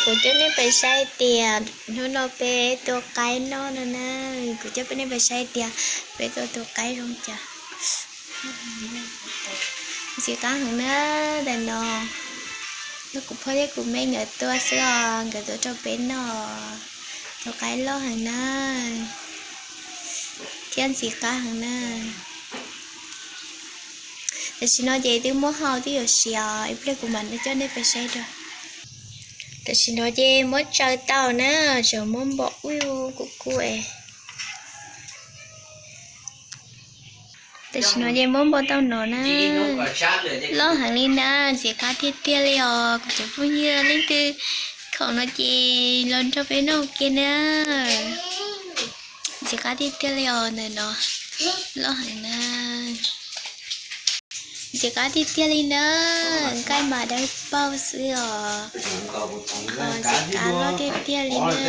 Kuv coj nej pais saib tias hnub no peb tua qaib noj no na. Kuv coj peb nej pais saib tias peb tuaj tua qaib zoo cas. Ntxim qab heev na. Ntawm no yog kuv phauj thiab kuv me nkawd tua xwb os, nkawd tua rau peb noj. Tua qaib loj heev na, thiab ntxim qab heev na. Tam sim no ces twb muab hau twb yuav siav, ib pliag kuv mam coj nej pais saib dua. Tam sim no ces muab tsaws tau na, tseem muab npau ub kuv kuj es. Tam sim no ces muab npau tau no na, loj heev li na, ntxim qab tiag tiag li os kuv cov phooj ywg. Leej twg khoom no ces los nrog peb noj ua ke na. Ntxim qab tiag tiag li os, ntawm no loj heev na. Ntxim qab tiag tiag li na, nqaij mas dawb paug xwb os. Ntxim qab loj tiag tiag li na.